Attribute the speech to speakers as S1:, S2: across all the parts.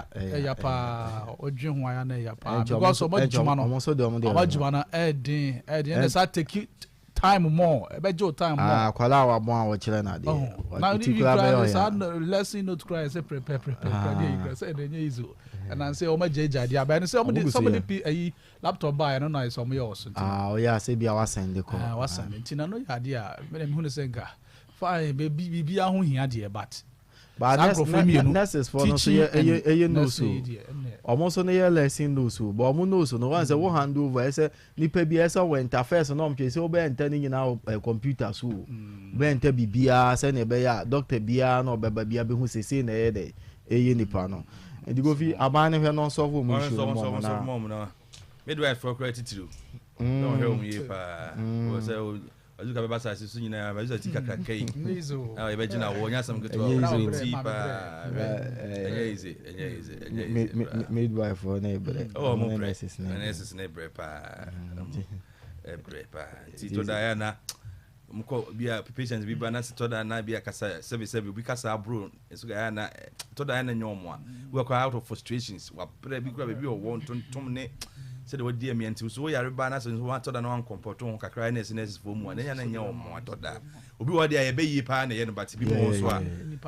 S1: Ɛya paa, ɔdwe ho aya na ɛya paa because ɔmo adwuma no,
S2: ɔmo nso de ɔmo de
S1: ɔmo adwuma no ɛɛden ɛɛden, ɛna saa take time more, ɛbɛgye o time more.
S2: Ah, akwadaa a wabɔn a wɔkyerɛ no adeɛ
S1: na
S2: ti
S1: ibi
S2: koraa bɛyɛ
S1: kura saa
S2: ɔyɛ
S1: lesson note kura yɛ sɛ prepare prepare prepare deɛ yi kura sɛ ɛna ɛnyɛ easy o. Ɛna sɛ ɔmo agya agya adeɛ abɛn sɛ ɔmo de
S2: Ɔmo gu
S1: sɛ
S2: so
S1: ɔmo de
S2: yɛ.
S1: pi ɛyi laptop baa ɛno na yɛ sɛ ɔmo yɛ wɔ so nti
S2: Ah, ɔyɛ asɛ bi a wasɛn de kɔ.
S1: Ah, wasan nti na no yɛ adeɛ a mɛdɛ mihu ne sɛ nka fine, beebi biribi aho hia deɛ, but
S2: but
S1: saa
S2: nurse
S1: nkurɔfoɔ mmienu,
S2: nurses foɔ no nso yɛ
S1: teaching
S2: ɛyɛ
S1: and
S2: ɛyɛ nurse o
S1: nursing yi deɛ, ɛnɛ
S2: ɔmo nso no yɛ lesson notes o, but ɔmo notes no wɔn sɛ wo hand over, ɛsɛ nipa bi ɛsɛ wɔ interface na ɔmo twɛ sɛ ɔbɛyɛ ntɛ ne nyinaa wɔ computer so o, bɛyɛ ntɛ biribiara sɛnea ɛbɛyɛ a doctor biara na ɔbɛba biara bɛhu sese na ɛyɛ dɛ ɛyɛ nipa no. Nti Kofi, aban ne hwɛ no ɔnsɔfo ɔmo issue no mu ɔmo na
S3: ɔmo na midwife fɔ kora titiriw na ɔhwɛ wɔn yie paa wɔ sɛ ɔzuka bɛba asase so nyinaa bɛzuka ti kakraka yi
S1: ɛnyɛ easy o.
S3: A yɛbɛgyina wɔ nyɛ asɛm ketewa.
S2: Ɛnyɛ
S3: o
S2: easy o.
S3: Ti paa, ɛnyɛ easy, ɛnyɛ easy, ɛnyɛ easy koraa.
S2: Midwife fo ne brɛ.
S3: Ɔwɔ ɔmo
S2: ne
S3: brɛ
S2: nurses ne brɛ.
S3: Nurses ne brɛ paa, ɛbrɛ paa, nti tɔ da yɛ na mkɔ bi a patient bi ba na sɛ tɔ da na bi a kasa sɛbi sɛbi obi kasa aburo nso yɛ na tɔ da yɛ na nyɛ ɔmo a wɔkɔ out of frustrations, wabrɛ bi kura baabi ɔwɔ ntontom ne sɛdeɛ wɔdi ɛmia, nti so wɔyare ba na sɛ nso wɔatɔ da na wɔankɔmpɔto ho kakra ɛna ɛsɛ nurses foɔ mu a na ɛnyɛ na nyɛ ɔmo atɔ da. Obi wɔ deɛ a yɛbɛyie paa na ɛyɛ no, but bi wɔ so a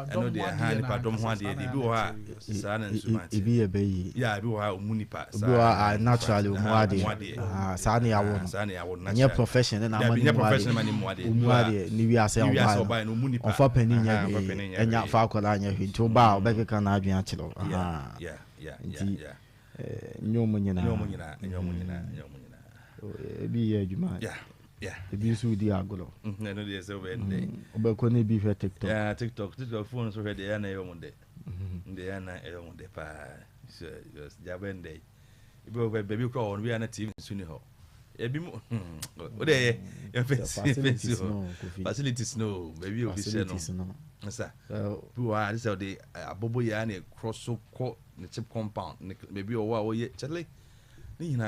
S3: ɛno deɛ ha nipa dɔm ho adeɛ deɛ, ebi wɔ hɔ a saa na nso ma
S2: Ebi yɛ bɛyie.
S3: Ya, ebi wɔ hɔ a ɔmu nipa.
S2: Obi wɔ hɔ a naturally ɔmu adeɛ. Ah, saa ne yɛawo no.
S3: Saa ne yɛawo no.
S2: Ɛnyɛ profession ne na ama
S3: Dabi,
S2: ne
S3: nyɛ
S2: mu
S3: profession
S2: adeɛ.
S3: ma ne mu adeɛ.
S2: Ɔmu adeɛ ne wiase
S3: Ne wiase
S2: ɔbaeɛ
S3: ɔbaeɛ no, ɔmu
S2: no
S3: nipa.
S2: ɔmfa panin nyɛ
S3: Aha, ɔmfa
S2: hwee
S3: panin nyɛ
S2: ɛnya
S3: hwee.
S2: fa akwadaa nyɛ hwee, nti woba a ɔbɛkeka n'adwene akyerɛ wo. Aha. Nti nyɛ ɔmo nyinaa.
S3: Nyɛ ɔmo nyinaa, nyɛ ɔmo nyinaa, nyɛ ɔmo nyinaa.
S2: Ebi yɛ adwuma, ebi nso di agorɔ.
S3: Ɛno deɛ sɛ wobɛyɛ no dɛ.
S2: Wobɛkɔ ne bi hwɛ TikTok.
S3: Yeah, TikTok, TikTok phone so hwɛ deɛ ɛyɛ na ɛyɛ ɔmo dɛ deɛ, ɛyɛ na ɛyɛ ɔmo dɛ paa. So gya bɛn dɛ ebi wɔ baabi kora wɔ no bi a na TV nso ni hɔ ebi mu o de yɛ yɛfɛ
S2: Facilities
S3: si hɔ
S2: no, Kofi.
S3: Facilities no, baabi a obi hyɛ
S2: Facilities
S3: no
S2: no.
S3: Nsa bi wɔ hɔ a sɛ ɔde abobo yɛ a na ɛkorɔ so kɔ ne chip compound ne baabi a ɔwɔ a wɔyɛ kyɛlɛ ne nyinaa.